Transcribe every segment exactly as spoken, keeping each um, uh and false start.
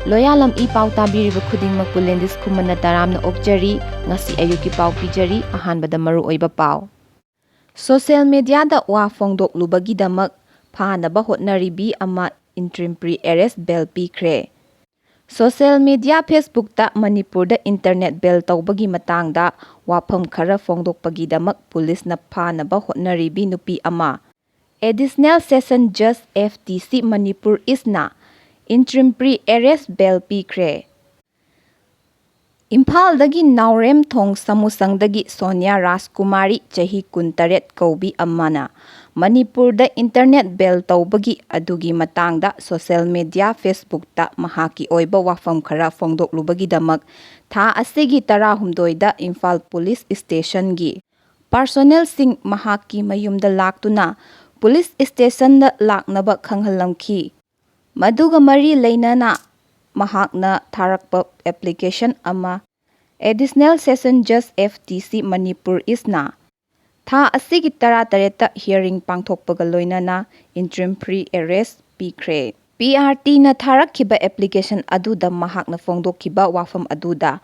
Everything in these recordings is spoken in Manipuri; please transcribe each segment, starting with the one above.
ꯂꯣꯌꯥꯂꯝ ꯏ ꯄꯥꯎ ꯇꯥꯕꯤꯔꯤꯕ ꯈꯨꯗꯤꯡꯃꯛꯄꯨ ꯂꯦꯟꯗꯤꯁ ꯈꯨꯃꯟꯅ ꯇꯔꯥꯝꯅ ꯑꯣꯛꯆꯔꯤ꯫ ꯉꯁꯤ ꯑꯌꯨꯛꯀꯤ ꯄꯥꯎ ꯄꯤꯖꯔꯤ꯫ ꯑꯍꯥꯟꯕꯗ ꯃꯔꯨꯑꯣꯏꯕ ꯄꯥꯎ꯫ ꯁꯣꯁꯤꯌꯦꯜ ꯃꯦꯗꯤꯌꯥꯗ ꯋꯥ ꯐꯣꯡꯗꯣꯛꯂꯨꯕꯒꯤꯗꯃꯛ ꯐꯥꯅꯕ ꯍꯣꯠꯅꯔꯤꯕꯤ ꯑꯃ ꯏꯟꯇ꯭ꯔꯤꯝ ꯄ꯭ꯔꯤ ꯑꯦꯔꯦꯁ ꯕꯦꯜ ꯄꯤꯈ꯭ꯔꯦ꯫ ꯁꯣꯁꯤꯌꯦꯜ ꯃꯦꯗꯤꯌꯥ Facebookꯇ ꯃꯅꯤꯄꯨꯔꯗ ꯏꯟꯇꯔꯅꯦꯠ ꯕꯦꯜ ꯇꯧꯕꯒꯤ ꯃꯇꯥꯡꯗ ꯋꯥꯐꯝ ꯈꯔ ꯐꯣꯡꯗꯣꯛꯄꯒꯤꯗꯃꯛ ꯄꯨꯂꯤꯁꯅ ꯐꯥꯅꯕ ꯍꯣꯠꯅꯔꯤꯕꯤ ꯅꯨꯄꯤ ꯑꯃ ꯑꯦꯗꯤꯁꯅꯦꯜ ꯁꯦꯁꯟ ꯖꯖ ꯑꯦꯐ ꯇꯤ ꯁꯤ ꯃꯅꯤꯄꯨꯔ ꯏꯁꯅ ꯏꯟꯇ꯭ꯔꯤꯝ ꯄ꯭ꯔꯤ ꯑꯦꯔꯦꯁ ꯕꯦꯜ ꯄꯤꯈ꯭ꯔꯦ꯫ ꯏꯝꯐꯥꯜꯗꯒꯤ ꯅꯥꯎꯔꯦꯝꯊꯣꯡ ꯁꯃꯨꯁꯪꯗꯒꯤ ꯁꯣꯅꯤꯌꯥ ꯔꯥꯖꯀꯨꯃꯥꯔꯤ, ꯆꯍꯤ ꯀꯨꯟꯇꯔꯦꯠ ꯀꯧꯕꯤ ꯑꯃꯅ ꯃꯅꯤꯄꯨꯔꯗ ꯏꯟꯇꯔꯅꯦꯠ ꯕꯦꯜ ꯇꯧꯕꯒꯤ ꯑꯗꯨꯒꯤ ꯃꯇꯥꯡꯗ ꯁꯣꯁꯤꯌꯦꯜ ꯃꯦꯗꯤꯌꯥ Facebookꯇ ꯃꯍꯥꯛꯀꯤ ꯑꯣꯏꯕ ꯋꯥꯐꯝ ꯈꯔ ꯐꯣꯡꯗꯣꯛꯂꯨꯕꯒꯤꯗꯃꯛ ꯊꯥ ꯑꯁꯤꯒꯤ ꯇꯔꯥꯍꯨꯝꯗꯣꯏꯗ ꯏꯝꯐꯥꯜ ꯄꯨꯂꯤꯁ ꯁ꯭ꯇꯦꯁꯟꯒꯤ ꯄꯥꯔꯁꯣꯅꯦꯜꯁꯤꯡ ꯃꯍꯥꯛꯀꯤ ꯃꯌꯨꯝꯗ ꯂꯥꯛꯇꯨꯅ ꯄꯨꯂꯤꯁ ꯁ꯭ꯇꯦꯁꯟꯗ ꯂꯥꯛꯅꯕ ꯈꯪꯍꯜꯂꯝꯈꯤ꯫ ꯃꯗꯨꯒ ꯃꯔꯤ ꯂꯩꯅꯅ ꯃꯍꯥꯛꯅ ꯊꯥꯔꯛꯄ ꯑꯦꯄ꯭ꯂꯤꯀꯦꯁꯟ ꯑꯃ ꯑꯦꯗꯤꯁꯅꯦꯜ ꯁꯦꯁꯟ ꯖꯖ ꯑꯦꯐ ꯇꯤ ꯁꯤ ꯃꯅꯤꯄꯨꯔ ꯏꯁꯅ ꯊꯥ ꯑꯁꯤꯒꯤ ꯇꯔꯥꯇꯔꯦꯠꯇ ꯍꯤꯌꯔꯤꯡ ꯄꯥꯡꯊꯣꯛꯄꯒ ꯂꯣꯏꯅꯅ ꯏꯟꯇ꯭ꯔꯤꯝ ꯄ꯭ꯔꯤ ꯑꯦꯔꯦꯁ ꯄꯤꯈ꯭ꯔꯦ꯫ ꯄꯤ ꯑꯥꯔ ꯇꯤꯅ ꯊꯥꯔꯛꯈꯤꯕ ꯑꯦꯄ꯭ꯂꯤꯀꯦꯁꯟ ꯑꯗꯨꯗ ꯃꯍꯥꯛꯅ ꯐꯣꯡꯗꯣꯛꯈꯤꯕ ꯋꯥꯐꯝ ꯑꯗꯨꯗ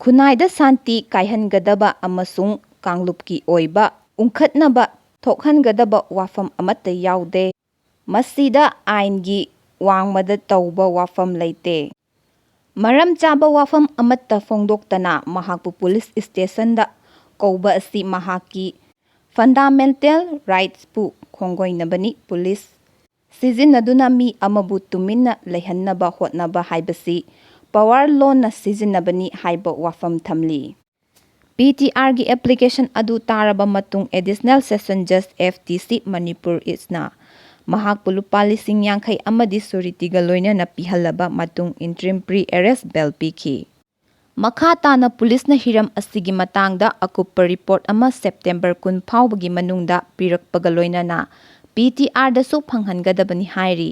ꯈꯨꯟꯅꯥꯏꯗ ꯁꯥꯟꯇꯤ ꯀꯥꯏꯍꯟꯒꯗꯕ ꯑꯃꯁꯨꯡ ꯀꯥꯡꯂꯨꯞꯀꯤ ꯑꯣꯏꯕ ꯎꯪꯈꯠꯅꯕ ꯊꯣꯛꯍꯟꯒꯗꯕ ꯋꯥꯐꯝ ꯑꯃꯠꯇ ꯌꯥꯎꯗꯦ꯫ ꯃꯁꯤꯗ ꯑꯥꯏꯟꯒꯤ ꯋꯥꯡꯃꯗ ꯇꯧꯕ ꯋꯥꯐꯝ ꯂꯩꯇꯦ꯫ ꯃꯔꯝ ꯆꯥꯕ ꯋꯥꯐꯝ ꯑꯃꯠꯇ ꯐꯣꯡꯗꯣꯛꯇꯅ ꯃꯍꯥꯛꯄꯨ ꯄꯨꯂꯤꯁ ꯁ꯭ꯇꯦꯁꯟꯗ ꯀꯧꯕ ꯑꯁꯤ ꯃꯍꯥꯛꯀꯤ ꯐꯟꯗꯥꯃꯦꯟꯇꯦꯜ ꯔꯥꯏꯠꯁꯄꯨ ꯈꯣꯡꯒꯣꯏꯅꯕꯅꯤ꯫ ꯄꯨꯂꯤꯁ ꯁꯤꯖꯤꯟꯅꯗꯨꯅ ꯃꯤ ꯑꯃꯕꯨ ꯇꯨꯃꯤꯟꯅ ꯂꯩꯍꯟꯅꯕ ꯍꯣꯠꯅꯕ ꯍꯥꯏꯕꯁꯤ ꯄꯋꯥꯔ ꯂꯣꯟꯅ ꯁꯤꯖꯤꯟꯅꯕꯅꯤ ꯍꯥꯏꯕ ꯋꯥꯐꯝ ꯊꯝꯂꯤ꯫ ꯄꯤ ꯇꯤ ꯑꯥꯔꯒꯤ ꯑꯦꯄ꯭ꯂꯤꯀꯦꯁꯟ ꯑꯗꯨ ꯇꯥꯔꯕ ꯃꯇꯨꯡ ꯑꯦꯗꯤꯁꯅꯦꯜ ꯁꯦꯁꯟ ꯖꯖ ꯑꯦꯐ ꯇꯤ ꯁꯤ ꯃꯅꯤꯄꯨꯔ ꯏꯁꯅ ꯃꯍꯥꯛꯄꯨ ꯂꯨꯄꯥ ꯂꯤꯁꯤꯡ ꯌꯥꯡꯈꯩ ꯑꯃꯗꯤ ꯁꯨꯔꯤꯇꯤꯒ ꯂꯣꯏꯅꯅ ꯄꯤꯍꯜꯂꯕ ꯃꯇꯨꯡ ꯏꯟꯇ꯭ꯔꯤꯝ ꯄ꯭ꯔꯤ ꯑꯦꯔꯦꯁ ꯕꯦꯜ ꯄꯤꯈꯤ꯫ ꯃꯈꯥ ꯇꯥꯅ ꯄꯨꯂꯤꯁꯅ ꯍꯤꯔꯝ ꯑꯁꯤꯒꯤ ꯃꯇꯥꯡꯗ ꯑꯀꯨꯞꯄ ꯔꯤꯄꯣꯔꯠ ꯑꯃ ꯁꯦꯞꯇꯦꯝꯕꯔ ꯀꯨꯟ ꯐꯥꯎꯕꯒꯤ ꯃꯅꯨꯡꯗ ꯄꯤꯔꯛꯄꯒ ꯂꯣꯏꯅꯅ ꯄꯤ ꯇꯤ ꯑꯥꯔꯗꯁꯨ ꯐꯪꯍꯟꯒꯗꯕꯅꯤ ꯍꯥꯏꯔꯤ꯫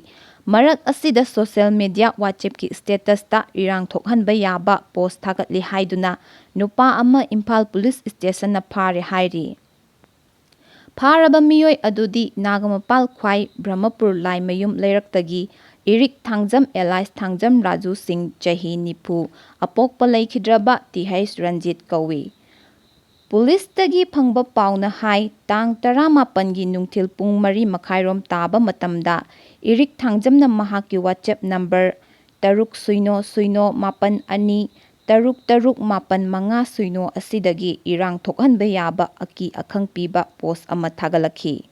ꯃꯔꯛ ꯑꯁꯤꯗ ꯁꯣꯁꯤꯌꯦꯜ ꯃꯦꯗꯤꯌꯥ WhatsAppꯀꯤ ꯁ꯭ꯇꯦꯇꯁꯇ ꯏꯔꯥꯡ ꯊꯣꯛꯍꯟꯕ ꯌꯥꯕ ꯄꯣꯁ ꯊꯥꯒꯠꯂꯤ ꯍꯥꯏꯗꯨꯅ ꯅꯨꯄꯥ ꯑꯃ ꯏꯝꯐꯥꯜ ꯄꯨꯂꯤꯁ ꯁ꯭ꯇꯦꯁꯟꯅ ꯐꯥꯔꯦ ꯍꯥꯏꯔꯤ꯫ ꯐꯥꯔꯕ ꯃꯤꯑꯣꯏ ꯑꯗꯨꯗꯤ ꯅꯥꯒꯃꯄꯥꯜ ꯈ꯭ꯋꯥꯏ ꯕ꯭ꯔꯍꯃꯄꯨꯔ ꯂꯥꯏꯃꯌꯨꯝ ꯂꯩꯔꯛꯇꯒꯤ ꯏꯔꯤꯛ ꯊꯥꯡꯖꯝ alias ꯊꯥꯡꯖꯝ ꯔꯥꯖꯨ ꯁꯤꯡ, ꯆꯍꯤ ꯅꯤꯐꯨ, ꯑꯄꯣꯛꯄ ꯂꯩꯈꯤꯗ꯭ꯔꯕ ꯇꯤ ꯍꯩꯆ ꯔꯟꯖꯤꯠ ꯀꯧꯏ꯫ ꯄꯨꯂꯤꯁꯇꯒꯤ ꯐꯪꯕ ꯄꯥꯎꯅ ꯍꯥꯏ, ꯇꯥꯡ ꯇꯔꯥꯃꯥꯄꯟꯒꯤ ꯅꯨꯡꯊꯤꯜ ꯄꯨꯡ ꯃꯔꯤ ꯃꯈꯥꯏꯔꯣꯝ ꯇꯥꯕ ꯃꯇꯝꯗ ꯏꯔꯤꯛ ꯊꯥꯡꯖꯝꯅ ꯃꯍꯥꯛꯀꯤ WhatsApp ꯅꯝꯕꯔ ꯇꯔꯨꯛ ꯁꯤꯅꯣ ꯁꯤꯅꯣ ꯃꯥꯄꯟ ꯑꯅꯤ ꯇꯔꯨꯛ ꯇꯔꯨꯛ ꯃꯥꯄꯟ ꯃꯉꯥ ꯁꯤꯅꯣ ꯑꯁꯤꯗꯒꯤ ꯏꯔꯥꯡ ꯊꯣꯛꯍꯟꯕ ꯌꯥꯕ ꯑꯀꯤ ꯑꯈꯪ ꯄꯤꯕ ꯄꯣꯁ ꯑꯃ ꯊꯥꯒꯠꯂꯛꯈꯤ꯫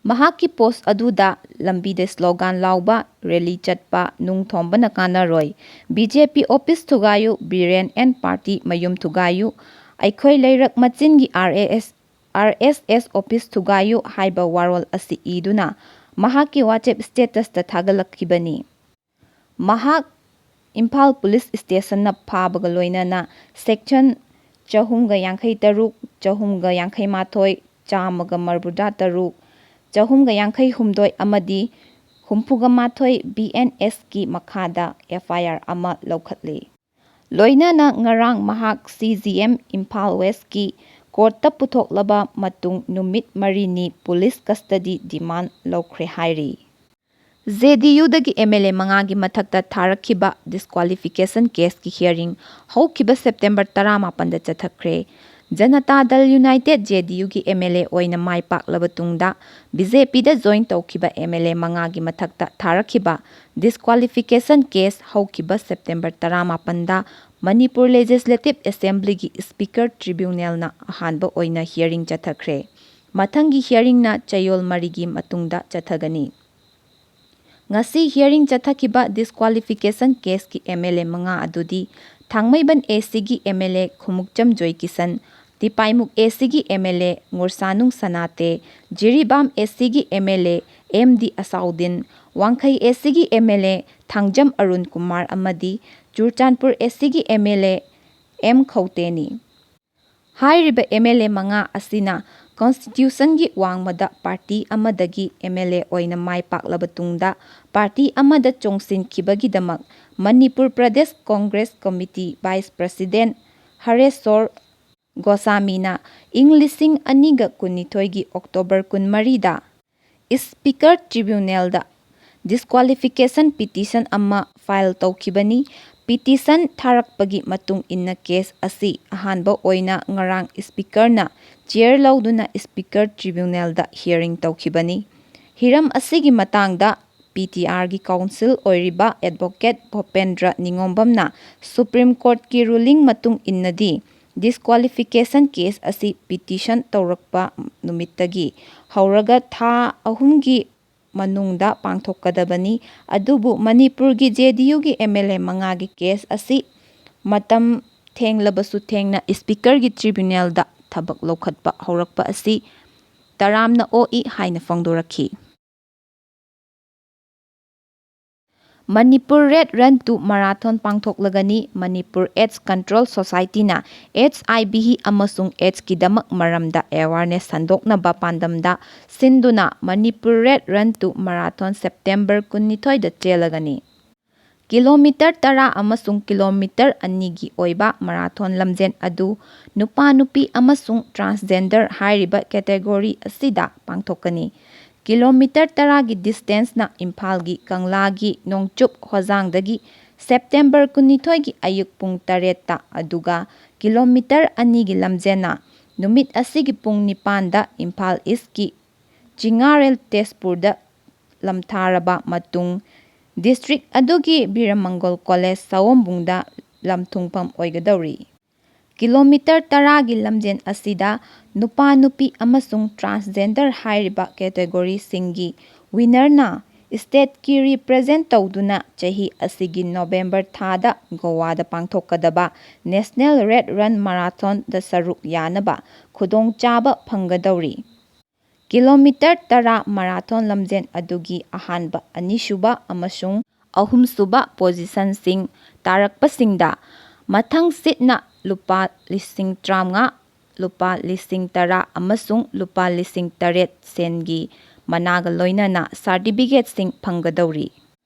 ꯃꯍꯥꯛꯀꯤ ꯄꯣꯁ ꯑꯗꯨꯗ ꯂꯝꯕꯤꯗ ꯁ꯭ꯂꯣꯒꯥꯟ ꯂꯥꯎꯕ, ꯔꯦꯂꯤ ꯆꯠꯄ, ꯅꯨꯡ ꯊꯣꯝꯕꯅ ꯀꯥꯟꯅꯔꯣꯏ, ꯕꯤ ꯖꯦ ꯄꯤ ꯑꯣꯐꯤꯁ ꯊꯨꯒꯥꯏꯌꯨ, ꯕꯤꯔꯦꯟ ꯑꯦꯟ ꯄꯥꯔꯇꯤ ꯃꯌꯨꯝ ꯊꯨꯒꯥꯏꯌꯨ, ꯑꯩꯈꯣꯏ ꯂꯩꯔꯛ ꯃꯆꯤꯟꯒꯤ R A S, R S S office ꯊꯨꯒꯥꯏꯌꯨ ꯍꯥꯏꯕ ꯋꯥꯔꯣꯜ ꯑꯁꯤ ꯏꯗꯨꯅ ꯃꯍꯥꯛꯀꯤ WhatsApp statusꯇ ꯊꯥꯒꯠꯂꯛꯈꯤꯕꯅꯤ꯫ ꯃꯍꯥꯛ ꯏꯝꯐꯥꯜ ꯄꯨꯂꯤꯁ ꯁ꯭ꯇꯦꯁꯟꯅ ꯐꯥꯕꯒ ꯂꯣꯏꯅꯅ section ꯆꯍꯨꯝꯒ ꯌꯥꯡꯈꯩ ꯇꯔꯨꯛ, ꯆꯍꯨꯝꯒ ꯌꯥꯡꯈꯩ ꯃꯥꯊꯣꯏ, ꯆꯥꯝꯃꯒ ꯃꯔꯤꯐꯨꯇꯔꯨꯛ, ꯆꯍꯨꯝꯒ ꯌꯥꯡꯈꯩ ꯍꯨꯝꯗꯣꯏ ꯑꯃꯗꯤ ꯍꯨꯝꯐꯨꯒ ꯃꯥꯊꯣꯏ B N Sꯀꯤ ꯃꯈꯥꯗ F I R ꯑꯃ ꯂꯧꯈꯠꯂꯤ꯫ ꯂꯣꯏꯅꯅ ꯉꯔꯥꯡ ꯃꯍꯥꯛ C G M ꯏꯝꯐꯥꯜ Westꯀꯤ ꯀꯣꯔꯠꯇ ꯄꯨꯊꯣꯛꯂꯕ ꯃꯇꯨꯡ ꯅꯨꯃꯤꯠ ꯃꯔꯤꯅꯤ ꯄꯨꯂꯤꯁ custody demand ꯂꯧꯈ꯭ꯔꯦ ꯍꯥꯏꯔꯤ꯫ J D Uꯗꯒꯤ M L A ꯃꯉꯥꯒꯤ ꯃꯊꯛꯇ ꯊꯥꯔꯛꯈꯤꯕ disqualification caseꯀꯤ hearing ꯍꯧꯈꯤꯕ September ꯇꯔꯥꯃꯥꯄꯟꯗ ꯆꯠꯊꯈ꯭ꯔꯦ꯫ ꯖꯅꯇꯥ ꯗꯜ United, J D Uꯒꯤ M L A ꯑꯣꯏꯅ ꯃꯥꯏ ꯄꯥꯛꯂꯕ ꯇꯨꯡꯗ B J Pꯗ join ꯇꯧꯈꯤꯕ M L A ꯃꯉꯥꯒꯤ ꯃꯊꯛꯇ ꯊꯥꯔꯛꯈꯤꯕ disqualification case ꯍꯧꯈꯤꯕ September ꯇꯔꯥꯃꯥꯄꯟꯗ ꯃꯅꯤꯄꯨꯔ Legislative Assemblyꯒꯤ Speaker Tribunalꯅ ꯑꯍꯥꯟꯕ ꯑꯣꯏꯅ hearing ꯆꯠꯊꯈ꯭ꯔꯦ꯫ ꯃꯊꯪꯒꯤ hearingꯅ ꯆꯌꯣꯜ ꯃꯔꯤꯒꯤ ꯃꯇꯨꯡꯗ ꯆꯠꯊꯒꯅꯤ꯫ ꯉꯁꯤ hearing ꯆꯠꯊꯈꯤꯕ disqualification caseꯀꯤ M L A ꯃꯉꯥ ꯑꯗꯨꯗꯤ ꯊꯥꯡꯃꯩꯕꯟ ACꯒꯤ M L A Khumukcham Joykishan, ꯇꯤꯄꯥꯏꯃꯨꯛ ACꯒꯤ M L A ꯉꯨꯔꯁꯥꯅꯨꯡ ꯁꯅꯥꯇꯦ, Jiribam ACꯒꯤ M L A M D ꯑꯁꯥꯎꯗꯤꯟ, ꯋꯥꯡꯈꯩ ACꯒꯤ M L A Thangjam Arun Kumar ꯑꯃꯗꯤ Churachandpur ACꯒꯤ M L A M ꯈꯧꯇꯦꯅꯤ꯫ ꯍꯥꯏꯔꯤꯕ M L A ꯃꯉꯥ ꯑꯁꯤꯅ constitutionꯒꯤ ꯋꯥꯡꯃꯗ party ꯑꯃꯗꯒꯤ M L A ꯑꯣꯏꯅ ꯃꯥꯏ ꯄꯥꯛꯂꯕ ꯇꯨꯡꯗ party ꯑꯃꯗ ꯆꯣꯡꯁꯤꯟꯈꯤꯕꯒꯤꯗꯃꯛ Manipur Pradesh Congress committee vice president Haresor ꯒꯣꯁꯥꯃꯤꯅ ꯏꯪ ꯂꯤꯁꯤꯡ ꯑꯅꯤꯒ ꯀꯨꯟꯅꯤꯊꯣꯏꯒꯤ October ꯀꯨꯟꯃꯔꯤꯗ Speaker Tribunalꯗ disqualification petition ꯑꯃ file ꯇꯧꯈꯤꯕꯅꯤ꯫ Petition ꯊꯥꯔꯛꯄꯒꯤ ꯃꯇꯨꯡ ꯏꯟꯅ case ꯑꯁꯤ ꯑꯍꯥꯟꯕ ꯑꯣꯏꯅ ꯉꯔꯥꯡ Speakerꯅ chair ꯂꯧꯗꯨꯅ Speaker Tribunalꯗ hearing ꯇꯧꯈꯤꯕꯅꯤ꯫ ꯍꯤꯔꯝ ꯑꯁꯤꯒꯤ ꯃꯇꯥꯡꯗ P T Rꯒꯤ counsel ꯑꯣꯏꯔꯤꯕ Advocate ꯚꯣꯄꯦꯟꯗ꯭ꯔ ꯅꯤꯉꯣꯝꯕꯝꯅ Supreme Courtꯀꯤ ruling ꯃꯇꯨꯡ ꯏꯟꯅꯗꯤ disqualification case ꯑꯁꯤ petition ꯇꯧꯔꯛꯄ ꯅꯨꯃꯤꯠꯇꯒꯤ ꯍꯧꯔꯒ ꯊꯥ ꯑꯍꯨꯝꯒꯤ ꯃꯅꯨꯡꯗ ꯄꯥꯡꯊꯣꯛꯀꯗꯕꯅꯤ꯫ ꯑꯗꯨꯕꯨ ꯃꯅꯤꯄꯨꯔꯒꯤ J D Uꯒꯤ M L A ꯃꯉꯥꯒꯤ case ꯑꯁꯤ ꯃꯇꯝ ꯊꯦꯡꯂꯕꯁꯨ ꯊꯦꯡꯅ Speakerꯒꯤ Tribunalꯗ ꯊꯕꯛ ꯂꯧꯈꯠꯄ ꯍꯧꯔꯛꯄ ꯑꯁꯤ ꯇꯔꯥꯝꯅ ꯑꯣꯛꯏ ꯍꯥꯏꯅ ꯐꯣꯡꯗꯣꯔꯛꯈꯤ꯫ Manipur Red Run to Marathon ꯄꯥꯡꯊꯣꯛꯂꯒꯅꯤ꯫ Manipur AIDS Control Societyꯅ H I V ꯑꯃꯁꯨꯡ AIDSꯀꯤꯗꯃꯛ ꯃꯔꯝꯗ awareness ꯁꯟꯗꯣꯛꯅꯕ ꯄꯥꯟꯗꯝꯗ ꯁꯤꯟꯗꯨꯅ Manipur Red Run to Marathon September ꯀꯨꯟꯅꯤꯊꯣꯏꯗ ꯆꯦꯜꯂꯒꯅꯤ꯫ Kilometre ꯇꯔꯥ ꯑꯃꯁꯨꯡ kilometre ꯑꯅꯤꯒꯤ ꯑꯣꯏꯕ marathon ꯂꯝꯖꯦꯟ ꯑꯗꯨ ꯅꯨꯄꯥ, ꯅꯨꯄꯤ ꯑꯃꯁꯨꯡ transgender ꯍꯥꯏꯔꯤꯕ category ꯑꯁꯤꯗ ꯄꯥꯡꯊꯣꯛꯀꯅꯤ꯫ Kilometre ꯇꯔꯥꯒꯤ distanceꯅ ꯏꯝꯐꯥꯜꯒꯤ ꯀꯪꯂꯥꯒꯤ ꯅꯣꯡꯆꯨꯞ ꯍꯣꯖꯥꯡꯗꯒꯤ September ꯀꯨꯟꯅꯤꯊꯣꯏꯒꯤ ꯑꯌꯨꯛ ꯄꯨꯡ ꯇꯔꯦꯠꯇ, ꯑꯗꯨꯒ kilometre ꯑꯅꯤꯒꯤ ꯂꯝꯖꯦꯟꯅ ꯅꯨꯃꯤꯠ ꯑꯁꯤꯒꯤ ꯄꯨꯡ ꯅꯤꯄꯥꯟꯗ ꯏꯝꯐꯥꯜ Eastꯀꯤ ꯆꯤꯉꯥꯔꯦꯜ ꯇꯦꯖꯄꯨꯔꯗ ꯂꯝꯊꯥꯔꯕ ꯃꯇꯨꯡ, district ꯑꯗꯨꯒꯤ ꯕꯤꯔꯃꯪꯒꯣꯜ College ꯁꯑꯣꯝꯕꯨꯡꯗ ꯂꯝꯊꯨꯡꯐꯝ ꯑꯣꯏꯒꯗꯧꯔꯤ꯫ Kilometre ꯇꯔꯥꯒꯤ ꯂꯝꯖꯦꯟ ꯑꯁꯤꯗ ꯅꯨꯄꯥ, ꯅꯨꯄꯤ ꯑꯃꯁꯨꯡ transgender ꯍꯥꯏꯔꯤꯕ categoryꯁꯤꯡꯒꯤ winnerꯅ stateꯀꯤ represent ꯇꯧꯗꯨꯅ ꯆꯍꯤ ꯑꯁꯤꯒꯤ November ꯊꯥꯗ ꯒꯣꯋꯥꯗ ꯄꯥꯡꯊꯣꯛꯀꯗꯕ National Red Run Marathonꯗ ꯁꯔꯨꯛ ꯌꯥꯅꯕ ꯈꯨꯗꯣꯡꯆꯥꯕ ꯐꯪꯒꯗꯧꯔꯤ꯫ Kilometre ꯇꯔꯥ marathon ꯂꯝꯖꯦꯟ ꯑꯗꯨꯒꯤ ꯑꯍꯥꯟꯕ, ꯑꯅꯤꯁꯨꯕ ꯑꯃꯁꯨꯡ ꯑꯍꯨꯝꯁꯨꯕ positionꯁꯤꯡ ꯇꯥꯔꯛꯄꯁꯤꯡꯗ ꯃꯊꯪ ꯁꯤꯠꯅ ꯂꯨꯄꯥ ꯂꯤꯁꯤꯡ ꯇꯔꯥꯃꯉꯥ, ꯂꯨꯄꯥ ꯂꯤꯁꯤꯡ ꯇꯔꯥ ꯑꯃꯁꯨꯡ ꯂꯨꯄꯥ ꯂꯤꯁꯤꯡ ꯇꯔꯦꯠ ꯁꯦꯟꯒꯤ ꯃꯅꯥꯒ ꯂꯣꯏꯅꯅ certificateꯁꯤꯡ ꯐꯪꯒꯗꯧꯔꯤ꯫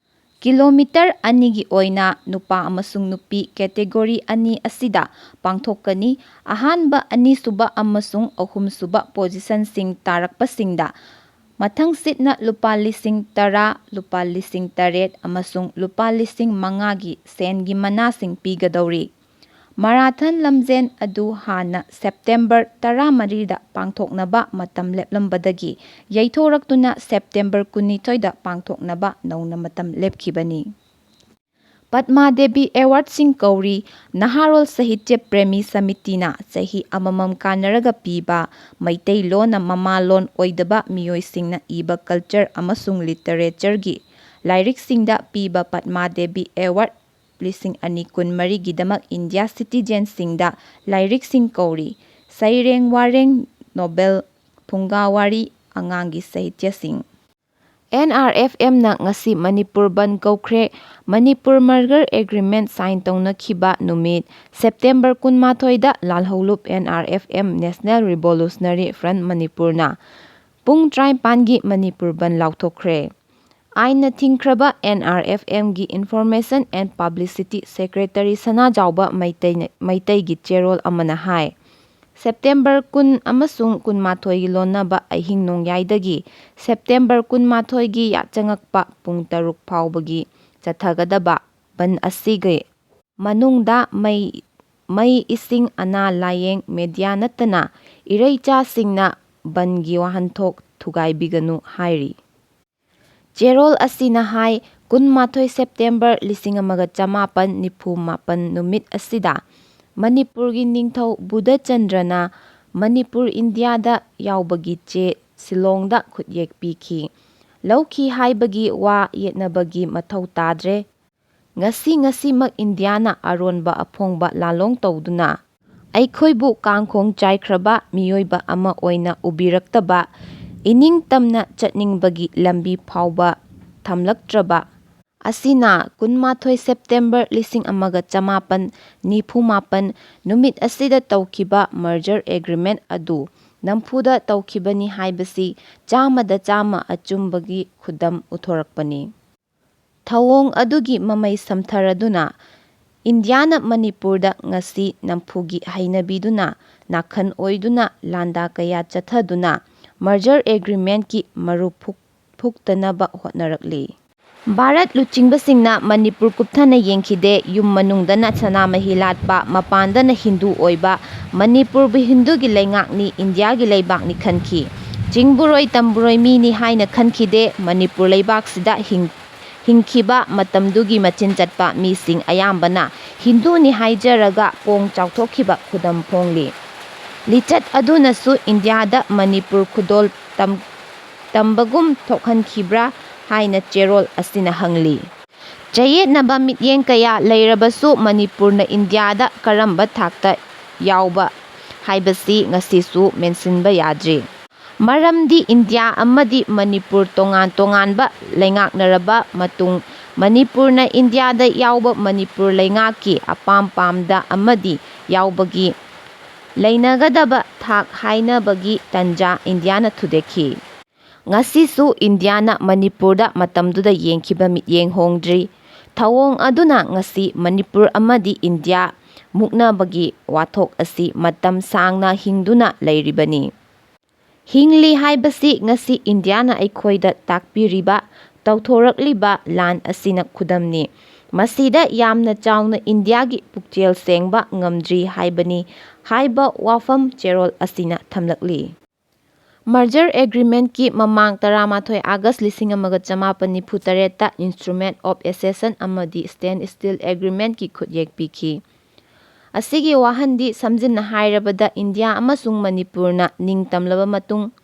Kilometre ꯑꯅꯤꯒꯤ ꯑꯣꯏꯅ ꯅꯨꯄꯥ ꯑꯃꯁꯨꯡ ꯅꯨꯄꯤ category ꯑꯅꯤ ꯑꯁꯤꯗ ꯄꯥꯡꯊꯣꯛꯀꯅꯤ꯫ ꯑꯍꯥꯟꯕ, ꯑꯅꯤꯁꯨꯕ ꯑꯃꯁꯨꯡ ꯑꯍꯨꯝꯁꯨꯕ positionꯁꯤꯡ ꯇꯥꯔꯛꯄꯁꯤꯡꯗ ꯃꯊꯪꯁꯤꯠꯅ ꯂꯨꯄꯥ ꯂꯤꯁꯤꯡ ꯇꯔꯥ, ꯂꯨꯄꯥ ꯂꯤꯁꯤꯡ ꯇꯔꯦꯠ ꯑꯃꯁꯨꯡ ꯂꯨꯄꯥ ꯂꯤꯁꯤꯡ ꯃꯉꯥꯒꯤ ꯁꯦꯟꯒꯤ ꯃꯅꯥꯁꯤꯡ ꯄꯤꯒꯗꯧꯔꯤ꯫ ꯃꯔꯥꯊꯟ ꯂꯝꯖꯦꯟ ꯑꯗꯨ ꯍꯥꯟꯅ ꯁꯦꯞꯇꯦꯝꯕꯔ ꯇꯔꯥꯃꯔꯤꯗ ꯄꯥꯡꯊꯣꯛꯅꯕ ꯃꯇꯝ ꯂꯦꯞꯂꯝꯕꯗꯒꯤ ꯌꯩꯊꯣꯔꯛꯇꯨꯅ ꯁꯦꯞꯇꯦꯝꯕꯔ ꯀꯨꯟꯅꯤꯊꯣꯏꯗ ꯄꯥꯡꯊꯣꯛꯅꯕ ꯅꯧꯅ ꯃꯇꯝ ꯂꯦꯞꯈꯤꯕꯅꯤ꯫ ꯄꯗꯃꯥ ꯗꯦꯕꯤ ꯑꯦꯋꯥꯔꯗꯁꯤꯡ ꯀꯧꯔꯤ꯫ ꯅꯍꯥꯔꯣꯜ ꯁꯥꯍꯤꯇ꯭ꯌ ꯄ꯭ꯔꯦꯃꯤ ꯁꯃꯤꯇꯤꯅ ꯆꯍꯤ ꯑꯃꯃꯝ ꯀꯥꯟꯅꯔꯒ ꯄꯤꯕ, ꯃꯩꯇꯩꯂꯣꯟꯅ ꯃꯃꯥꯂꯣꯟ ꯑꯣꯏꯗꯕ ꯃꯤꯑꯣꯏꯁꯤꯡꯅ ꯏꯕ ꯀꯜꯆꯔ ꯑꯃꯁꯨꯡ ꯂꯤꯇꯔꯦꯆꯔꯒꯤ ꯂꯥꯏꯔꯤꯛꯁꯤꯡꯗ ꯄꯤꯕ ꯄꯗꯃꯥ ꯗꯦꯕꯤ ꯑꯦꯋꯥꯔꯗ ꯂꯤꯁꯤꯡ ꯑꯅꯤ ꯀꯨꯟꯃꯔꯤꯒꯤꯗꯃꯛ ꯏꯟꯗꯤꯌꯥ ꯁꯤꯇꯤꯖꯦꯟꯁꯤꯡꯗ ꯂꯥꯏꯔꯤꯛꯁꯤꯡ ꯀꯧꯔꯤ꯫ ꯁꯩꯔꯦꯡ ꯋꯥꯔꯦꯡ, ꯅꯣꯕꯦꯜ, ꯐꯨꯡꯒꯥ ꯋꯥꯔꯤ, ꯑꯉꯥꯡꯒꯤ ꯁꯥꯍꯤꯇ꯭ꯌꯁꯤꯡ꯫ ꯑꯦꯟ ꯑꯥꯔ ꯑꯦꯐ ꯑꯦꯝꯅ ꯉꯁꯤ ꯃꯅꯤꯄꯨꯔ ꯕꯟ ꯀꯧꯈ꯭ꯔꯦ꯫ ꯃꯅꯤꯄꯨꯔ ꯃꯔꯒꯔ ꯑꯦꯒ꯭ꯔꯤꯃꯦꯟ ꯁꯥꯏꯟ ꯇꯧꯅꯈꯤꯕ ꯅꯨꯃꯤꯠ ꯁꯦꯞꯇꯦꯝꯕꯔ ꯀꯨꯟꯃꯥꯊꯣꯏꯗ ꯂꯥꯜꯍꯧꯂꯨꯞ N R F M, national revolutionary front ꯃꯅꯤꯄꯨꯔꯅ ꯄꯨꯡ ꯇꯔꯥꯅꯤꯄꯥꯟꯒꯤ ꯃꯅꯤꯄꯨꯔ ꯕꯟ ꯂꯥꯎꯊꯣꯛꯈ꯭ꯔꯦ꯫ ꯑꯥꯏꯟꯅ ꯊꯤꯡꯈ꯭ꯔꯕ ꯑꯦꯟ ꯑꯥꯔ ꯑꯦꯐ ꯑꯦꯝꯒꯤ ꯏꯟꯐꯣꯔꯃꯦꯁꯟ ꯑꯦꯟ ꯄꯕ꯭ꯂꯤꯁꯤꯇꯤ ꯁꯦꯀ꯭ꯔꯦꯇꯔꯤ ꯁꯅꯥꯖꯥꯎꯕ ꯃꯩꯇꯩꯅ, ꯃꯩꯇꯩꯒꯤ ꯆꯦꯔꯣꯜ ꯑꯃꯅ ꯍꯥꯏ, ꯁꯦꯞꯇꯦꯝꯕꯔ ꯀꯨꯟ ꯑꯃꯁꯨꯡ ꯀꯨꯟꯃꯥꯊꯣꯏꯒꯤ ꯂꯣꯟꯅꯕ ꯑꯍꯤꯡ ꯅꯣꯡꯌꯥꯏꯗꯒꯤ ꯁꯦꯞꯇꯦꯝꯕꯔ ꯀꯨꯟꯃꯥꯊꯣꯏꯒꯤ ꯌꯥꯆꯪꯉꯛꯄ ꯄꯨꯡ ꯇꯔꯨꯛ ꯐꯥꯎꯕꯒꯤ ꯆꯠꯊꯒꯗꯕ ꯕꯟ ꯑꯁꯤꯒꯤ ꯃꯅꯨꯡꯗ ꯃꯩ, ꯃꯩ, ꯏꯁꯤꯡ, ꯑꯅꯥ ꯂꯥꯌꯦꯡ, ꯃꯦꯗꯤꯌꯥ ꯅꯠꯇꯅ ꯏꯔꯩꯆꯥꯁꯤꯡꯅ ꯕꯟꯒꯤ ꯋꯥꯍꯟꯊꯣꯛ ꯊꯨꯒꯥꯏꯕꯤꯒꯅꯨ ꯍꯥꯏꯔꯤ꯫ ꯆꯦꯔꯣꯜ ꯑꯁꯤꯅ ꯍꯥꯏ, ꯀꯨꯟꯃꯥꯊꯣꯏ ꯁꯦꯞꯇꯦꯝꯕꯔ ꯂꯤꯁꯤꯡ ꯑꯃꯒ ꯆꯃꯥꯄꯟ ꯅꯤꯐꯨ ꯃꯥꯄꯟ ꯅꯨꯃꯤꯠ ꯑꯁꯤꯗ ꯃꯅꯤꯄꯨꯔꯒꯤ ꯅꯤꯡꯊꯧ ꯕꯨꯙꯆꯟꯗ꯭ꯔꯅ ꯃꯅꯤꯄꯨꯔ ꯏꯟꯗꯤꯌꯥꯗ ꯌꯥꯎꯕꯒꯤ ꯆꯦ ꯁꯤꯂꯣꯡꯗ ꯈꯨꯠꯌꯦꯛ ꯄꯤꯈꯤ꯫ ꯂꯧꯈꯤ ꯍꯥꯏꯕꯒꯤ ꯋꯥ ꯌꯦꯠꯅꯕꯒꯤ ꯃꯊꯧ ꯇꯥꯗ꯭ꯔꯦ꯫ ꯉꯁꯤ ꯉꯁꯤꯃꯛ ꯏꯟꯗꯤꯌꯥꯅ ꯑꯔꯣꯟꯕ ꯑꯐꯣꯡꯕ ꯂꯥꯂꯣꯡ ꯇꯧꯗꯨꯅ ꯑꯩꯈꯣꯏꯕꯨ ꯀꯥꯡꯈꯣꯡ ꯆꯥꯏꯈ꯭ꯔꯕ ꯃꯤꯑꯣꯏꯕ ꯑꯃ ꯑꯣꯏꯅ ꯎꯕꯤꯔꯛꯇꯕ, ꯏꯅꯤꯡꯇꯝꯅ ꯆꯠꯅꯤꯡꯕꯒꯤ ꯂꯝꯕꯤ ꯐꯥꯎꯕ ꯊꯝꯂꯛꯇ꯭ꯔꯕ ꯑꯁꯤꯅ ꯀꯨꯟꯃꯥꯊꯣꯏ ꯁꯦꯞꯇꯦꯝꯕꯔ ꯂꯤꯁꯤꯡ ꯑꯃꯒ ꯆꯃꯥꯄꯟ ꯅꯤꯐꯨ ꯃꯥꯄꯟ ꯅꯨꯃꯤꯠ ꯑꯁꯤꯗ ꯇꯧꯈꯤꯕ ꯃꯔꯖꯔ ꯑꯦꯒ꯭ꯔꯤꯃꯦꯟ ꯑꯗꯨ ꯅꯝꯐꯨꯗ ꯇꯧꯈꯤꯕꯅꯤ ꯍꯥꯏꯕꯁꯤ ꯆꯥꯝꯃꯗ ꯆꯥꯝꯃ ꯑꯆꯨꯝꯕꯒꯤ ꯈꯨꯗꯝ ꯎꯠꯊꯣꯔꯛꯄꯅꯤ꯫ ꯊꯧꯑꯣꯡ ꯑꯗꯨꯒꯤ ꯃꯃꯩ ꯁꯝꯊꯔꯗꯨꯅ ꯏꯟꯗꯤꯌꯥꯅ ꯃꯅꯤꯄꯨꯔꯗ ꯉꯁꯤ ꯅꯝꯐꯨꯒꯤ ꯍꯩꯅꯕꯤꯗꯨꯅ ꯅꯥꯈꯟ ꯑꯣꯏꯗꯨꯅ ꯂꯥꯟꯗꯥ ꯀꯌꯥ ꯆꯠꯊꯗꯨꯅ merger agreementꯀꯤ ꯃꯔꯨꯞ ꯐꯨꯛ-, ꯐꯨꯛꯇꯅꯕ ꯍꯣꯠꯅꯔꯛꯂꯤ꯫ ꯚꯥꯔꯠ ꯂꯨꯆꯤꯡꯕꯁꯤꯡꯅ ꯃꯅꯤꯄꯨꯔ ꯀꯨꯞꯊꯅ ꯌꯦꯡꯈꯤꯗꯦ, ꯌꯨꯝ ꯃꯅꯨꯡꯗꯅ ꯁꯅꯥꯃꯍꯤ ꯂꯥꯠꯄ, ꯃꯄꯥꯟꯗꯅ ꯍꯤꯟꯗꯨ ꯑꯣꯏꯕ, ꯃꯅꯤꯄꯨꯔꯕꯨ ꯍꯤꯟꯗꯨꯒꯤ ꯂꯩꯉꯥꯛꯅꯤ, ꯏꯟꯗꯤꯌꯥꯒꯤ ꯂꯩꯕꯥꯛꯅꯤ ꯈꯟꯈꯤ꯫ ꯆꯤꯡꯕꯨꯔꯣꯏ ꯇꯝꯕꯨꯔꯣꯏ ꯃꯤꯅꯤ ꯍꯥꯏꯅ ꯈꯟꯈꯤꯗꯦ, ꯃꯅꯤꯄꯨꯔ ꯂꯩꯕꯥꯛꯁꯤꯗ ꯍꯤꯡ-, ꯍꯤꯡꯈꯤꯕ ꯃꯇꯝꯗꯨꯒꯤ ꯃꯆꯤꯟ ꯆꯠꯄ ꯃꯤꯁꯤꯡ ꯑꯌꯥꯝꯕꯅ ꯍꯤꯟꯗꯨꯅꯤ ꯍꯥꯏꯖꯔꯒ ꯄꯣꯡ ꯆꯥꯎꯊꯣꯛꯈꯤꯕ ꯈꯨꯗꯝ ꯐꯣꯡꯂꯤ꯫ ꯂꯤꯆꯠ ꯑꯗꯨꯅꯁꯨ ꯏꯟꯗꯤꯌꯥꯗ ꯃꯅꯤꯄꯨꯔ ꯈꯨꯗꯣꯜ ꯇꯝ-, ꯇꯝꯕꯒꯨꯝ ꯊꯣꯛꯍꯟꯈꯤꯕ꯭ꯔꯥ ꯍꯥꯏꯅ ꯆꯦꯔꯣꯜ ꯑꯁꯤꯅ ꯍꯪꯂꯤ꯫ ꯆꯌꯦꯠꯅꯕ ꯃꯤꯠꯌꯦꯡ ꯀꯌꯥ ꯂꯩꯔꯕꯁꯨ ꯃꯅꯤꯄꯨꯔꯅ ꯏꯟꯗꯤꯌꯥꯗ ꯀꯔꯝꯕ ꯊꯥꯛꯇ ꯌꯥꯎꯕ ꯍꯥꯏꯕꯁꯤ ꯉꯁꯤꯁꯨ ꯃꯦꯟꯁꯤꯟꯕ ꯌꯥꯗ꯭ꯔꯤ꯫ ꯃꯔꯝꯗꯤ ꯏꯟꯗꯤꯌꯥ ꯑꯃꯗꯤ ꯃꯅꯤꯄꯨꯔ ꯇꯣꯉꯥꯟ ꯇꯣꯉꯥꯟꯕ ꯂꯩꯉꯥꯛꯅꯔꯕ ꯃꯇꯨꯡ ꯃꯅꯤꯄꯨꯔꯅ ꯏꯟꯗꯤꯌꯥꯗ ꯌꯥꯎꯕ ꯃꯅꯤꯄꯨꯔ ꯂꯩꯉꯥꯛꯀꯤ ꯑꯄꯥꯝ ꯄꯥꯝꯗ ꯑꯃꯗꯤ ꯌꯥꯎꯕꯒꯤ ꯂꯩꯅꯒꯗꯕ ꯊꯥꯛ ꯍꯥꯏꯅꯕꯒꯤ ꯇꯟꯖꯥ ꯏꯟꯗꯤꯌꯥꯅ ꯊꯨꯗꯦꯛꯈꯤ꯫ ꯉꯁꯤꯁꯨ ꯏꯟꯗꯤꯌꯥꯅ ꯃꯅꯤꯄꯨꯔꯗ ꯃꯇꯝꯗꯨꯗ ꯌꯦꯡꯈꯤꯕ ꯃꯤꯠꯌꯦꯡ ꯍꯣꯡꯗ꯭ꯔꯤ꯫ ꯊꯧꯑꯣꯡ ꯑꯗꯨꯅ ꯉꯁꯤ ꯃꯅꯤꯄꯨꯔ ꯑꯃꯗꯤ ꯏꯟꯗꯤꯌꯥ ꯃꯨꯛꯅꯕꯒꯤ ꯋꯥꯊꯣꯛ ꯑꯁꯤ ꯃꯇꯝ ꯁꯥꯡꯅ ꯍꯤꯡꯗꯨꯅ ꯂꯩꯔꯤꯕꯅꯤ꯫ ꯍꯤꯡꯂꯤ ꯍꯥꯏꯕꯁꯤ ꯉꯁꯤ ꯏꯟꯗꯤꯌꯥꯅ ꯑꯩꯈꯣꯏꯗ ꯇꯥꯛꯄꯤꯔꯤꯕ, ꯇꯧꯊꯣꯔꯛꯂꯤꯕ ꯂꯥꯟ ꯑꯁꯤꯅ ꯈꯨꯗꯝꯅꯤ꯫ ꯃꯁꯤꯗ ꯌꯥꯝꯅ ꯆꯥꯎꯅ ꯏꯟꯗꯤꯌꯥꯒꯤ ꯄꯨꯛꯆꯦꯜ ꯁꯦꯡꯕ ꯉꯝꯗ꯭ꯔꯤ ꯍꯥꯏꯕꯅꯤ ꯍꯥꯏꯕ ꯋꯥꯐꯝ ꯆꯦꯔꯣꯜ ꯑꯁꯤꯅ ꯊꯝꯂꯛꯂꯤ꯫ Merger agreementꯀꯤ ꯃꯃꯥꯡ ꯇꯔꯥꯃꯥꯊꯣꯏ ꯑꯥꯒꯁ ꯂꯤꯁꯤꯡ ꯑꯃꯒ ꯆꯃꯥꯄꯟ ꯅꯤꯐꯨ ꯇꯔꯦꯠꯇ Instrument of Accession ꯑꯃꯗꯤ Stand Still Agreementꯀꯤ ꯈꯨꯠꯌꯦꯛ ꯄꯤꯈꯤ꯫ ꯑꯁꯤꯒꯤ ꯋꯥꯍꯟꯗꯤ ꯁꯝꯖꯤꯟꯅ ꯍꯥꯏꯔꯕꯗ ꯏꯟꯗꯤꯌꯥ ꯑꯃꯁꯨꯡ ꯃꯅꯤꯄꯨꯔꯅ ꯅꯤꯡꯇꯝꯂꯕ ꯃꯇꯨꯡ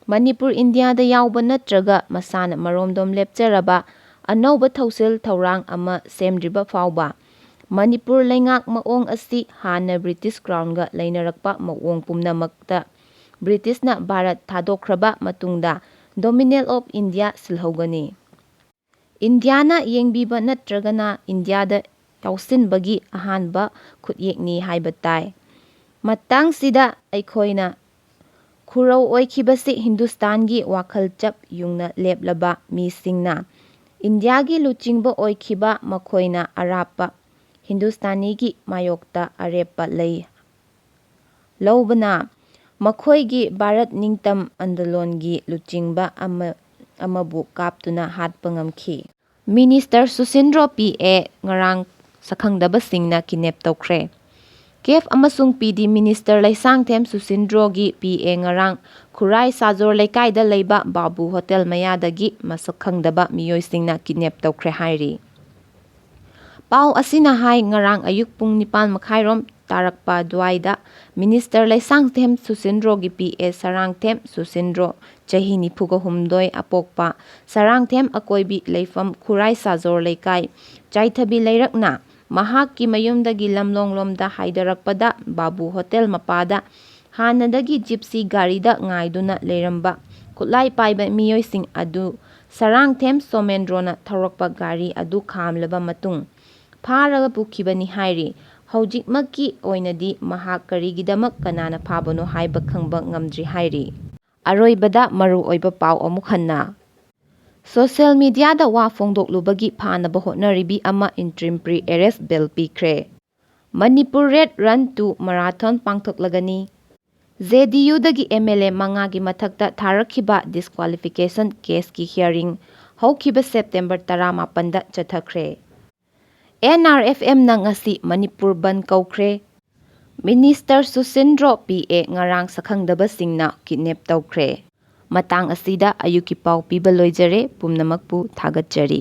ꯃꯅꯤꯄꯨꯔ ꯏꯟꯗꯤꯌꯥꯗ ꯌꯥꯎꯕ ꯅꯠꯇ꯭ꯔꯒ ꯃꯁꯥꯅ ꯃꯔꯣꯝꯗꯣꯝ ꯂꯦꯞꯆꯔꯕ ꯑꯅꯧꯕ ꯊꯧꯁꯤꯜ ꯊꯧꯔꯥꯡ ꯑꯃ ꯁꯦꯝꯗ꯭ꯔꯤꯕ ꯐꯥꯎꯕ ꯃꯅꯤꯄꯨꯔ ꯂꯩꯉꯥꯛ ꯃꯑꯣꯡ ꯑꯁꯤ ꯍꯥꯟꯅ British Crownꯒ ꯂꯩꯅꯔꯛꯄ ꯃꯑꯣꯡ ꯄꯨꯝꯅꯃꯛꯇ Britishꯅ ꯚꯥꯔꯠ ꯊꯥꯗꯣꯛꯈ꯭ꯔꯕ ꯃꯇꯨꯡꯗ Dominion of India ꯁꯤꯜꯍꯧꯒꯅꯤ꯫ ꯏꯟꯗꯤꯌꯥꯅ ꯌꯦꯡꯕꯤꯕ ꯅꯠꯇ꯭ꯔꯒꯅ ꯏꯟꯗꯤꯌꯥꯗ ꯌꯥꯎꯁꯤꯟꯕꯒꯤ ꯑꯍꯥꯟꯕ ꯈꯨꯠꯌꯦꯛꯅꯤ ꯍꯥꯏꯕ ꯇꯥꯏ꯫ ꯃꯇꯥꯡꯁꯤꯗ ꯑꯩꯈꯣꯏꯅ ꯈꯨꯔꯧ ꯑꯣꯏꯈꯤꯕꯁꯤ ꯍꯤꯟꯗꯨꯁꯇꯥꯟꯒꯤ ꯋꯥꯈꯜ ꯆꯞ ꯌꯨꯡꯅ ꯂꯦꯞꯂꯕ ꯃꯤꯁꯤꯡꯅ ꯏꯟꯗꯤꯌꯥꯒꯤ ꯂꯨꯆꯤꯡꯕ ꯑꯣꯏꯈꯤꯕ ꯃꯈꯣꯏꯅ ꯑꯔꯥꯞꯄ ꯍꯤꯟꯗꯨꯁꯇꯥꯅꯤꯒꯤ ꯃꯥꯌꯣꯛꯇ ꯑꯔꯦꯞꯄ ꯂꯩ ꯂꯧꯕꯅ ꯃꯈꯣꯏꯒꯤ ꯚꯥꯔꯠ ꯅꯤꯡꯇꯝ ꯑꯟꯗꯂꯣꯟꯒꯤ ꯂꯨꯆꯤꯡꯕ ꯑꯃ, ꯑꯃꯕꯨ ꯀꯥꯞꯇꯨꯅ ꯍꯥꯠꯄ ꯉꯝꯈꯤ꯫ ꯃꯤꯅꯤꯁꯇꯔ ꯁꯨꯁꯤꯟꯗ꯭ꯔꯣ ꯄꯤ ꯑꯦ ꯉꯔꯥꯡ ꯁꯛꯈꯪꯗꯕꯁꯤꯡꯅ ꯀꯤꯗꯅꯦꯞ ꯇꯧꯈ꯭ꯔꯦ꯫ ꯀꯦꯐ ꯑꯃꯁꯨꯡ ꯄꯤ ꯗꯤ ꯃꯤꯅꯤꯁꯇꯔ ꯂꯩꯁꯥꯡꯊꯦꯝ ꯁꯨꯁꯤꯟꯗ꯭ꯔꯣꯒꯤ ꯄꯤ ꯑꯦ ꯉꯔꯥꯡ ꯈꯨꯔꯥꯏ ꯁꯥꯖꯣꯔ ꯂꯩꯀꯥꯏꯗ ꯂꯩꯕ ꯕꯥꯕꯨ ꯍꯣꯇꯦꯜ ꯃꯌꯥꯗꯒꯤ ꯃꯁꯛ ꯈꯪꯗꯕ ꯃꯤꯑꯣꯏꯁꯤꯡꯅ ꯀꯤꯗꯅꯦꯞ ꯇꯧꯈ꯭ꯔꯦ ꯍꯥꯏꯔꯤ꯫ ꯄꯥꯎ ꯑꯁꯤꯅ ꯍꯥꯏ, ꯉꯔꯥꯡ ꯑꯌꯨꯛ ꯄꯨꯡ ꯅꯤꯄꯥꯟ ꯃꯈꯥꯏꯔꯣꯝ ꯇꯥꯔꯛꯄ ꯑꯗꯨꯋꯥꯏꯗ ꯃꯤꯅꯤꯁꯇꯔ ꯂꯩꯁꯥꯡꯊꯦꯝ ꯁꯨꯁꯤꯟꯗ꯭ꯔꯣꯒꯤ ꯄꯤ ꯑꯦ ꯁꯔꯥꯡꯊꯦꯝ ꯁꯨꯁꯤꯟꯗ꯭ꯔꯣ, ꯆꯍꯤ ꯅꯤꯐꯨꯒ ꯍꯨꯝꯗꯣꯏ, ꯑꯄꯣꯛꯄ ꯁꯔꯥꯡꯊꯦꯝ ꯑꯀꯣꯏꯕꯤ ꯂꯩꯐꯝ ꯈꯨꯔꯥꯏ ꯁꯥꯖꯣꯔ ꯂꯩꯀꯥꯏ ꯆꯥꯏꯊꯕꯤ ꯂꯩꯔꯛꯅ ꯃꯍꯥꯛꯀꯤ ꯃꯌꯨꯝꯗꯒꯤ ꯂꯝꯂꯣꯡꯂꯣꯝꯗ ꯍꯥꯏꯗꯔꯛꯄꯗ ꯕꯥꯕꯨ ꯍꯣꯇꯦꯜ ꯃꯄꯥꯗ ꯍꯥꯟꯅꯗꯒꯤ ꯖꯤꯞꯁꯤ ꯒꯥꯔꯤꯗ ꯉꯥꯏꯗꯨꯅ ꯂꯩꯔꯝꯕ ꯈꯨꯠꯂꯥꯏ ꯄꯥꯏꯕ ꯃꯤꯑꯣꯏꯁꯤꯡ ꯑꯗꯨ ꯁꯔꯥꯡꯊꯦꯝ ꯁꯣꯃꯦꯟꯗ꯭ꯔꯣꯅ ꯊꯧꯔꯛꯄ ꯒꯥꯔꯤ ꯑꯗꯨ ꯈꯥꯝꯂꯕ ꯃꯇꯨꯡ ꯐꯥꯔꯒ ꯄꯨꯈꯤꯕꯅꯤ ꯍꯥꯏꯔꯤ꯫ ꯍꯧꯖꯤꯛꯃꯛꯀꯤ ꯑꯣꯏꯅꯗꯤ ꯃꯍꯥꯛ ꯀꯔꯤꯒꯤꯗꯃꯛ ꯀꯅꯥꯅ ꯐꯥꯕꯅꯣ ꯍꯥꯏꯕ ꯈꯪꯕ ꯉꯝꯗ꯭ꯔꯤ ꯍꯥꯏꯔꯤ꯫ ꯑꯔꯣꯏꯕꯗ ꯃꯔꯨꯑꯣꯏꯕ ꯄꯥꯎ ꯑꯃꯨꯛ ꯍꯟꯅ꯫ ꯁꯣꯁꯤꯌꯦꯜ ꯃꯤꯗꯤꯌꯥꯗ ꯋꯥ ꯐꯣꯡꯗꯣꯛꯂꯨꯕꯒꯤ ꯐꯥꯅꯕ ꯍꯣꯠꯅꯔꯤꯕꯤ ꯑꯃ interim pre arrest bail ꯄꯤꯈ꯭ꯔꯦ꯫ ꯃꯅꯤꯄꯨꯔ Red Run to Marathon ꯄꯥꯡꯊꯣꯛꯂꯒꯅꯤ꯫ ꯖꯦ ꯗꯤ ꯌꯨꯗꯒꯤ ꯑꯦꯝ ꯑꯦꯜ ꯑꯦ ꯃꯉꯥꯒꯤ ꯃꯊꯛꯇ ꯊꯥꯔꯛꯈꯤꯕ disqualification caseꯀꯤ hearing ꯍꯧꯈꯤꯕ ꯁꯦꯞꯇꯦꯝꯕꯔ ꯇꯔꯥꯃꯥꯄꯟꯗ ꯆꯠꯊꯈ꯭ꯔꯦ꯫ ꯑꯦꯟ ꯑꯥꯔ ꯑꯦꯐ ꯑꯦꯝꯅ ꯉꯁꯤ ꯃꯅꯤꯄꯨꯔ ꯕꯟꯗ ꯀꯧꯈ꯭ꯔꯦ꯫ ꯃꯤꯅꯤꯁꯇꯔ ꯁꯨꯁꯤꯟꯗ꯭ꯔꯣ ꯄꯤ ꯑꯦ ꯉꯔꯥꯡ ꯁꯛꯈꯪꯗꯕꯁꯤꯡꯅ ꯀꯤꯗꯅꯦꯞ ꯇꯧꯈ꯭ꯔꯦ꯫ ꯃꯇꯥꯡ ꯑꯁꯤꯗ ꯑꯌꯨꯛꯀꯤ ꯄꯥꯎ ꯄꯤꯕ ꯂꯣꯏꯖꯔꯦ꯫ ꯄꯨꯝꯅꯃꯛꯄꯨ ꯊꯥꯒꯠꯆꯔꯤ꯫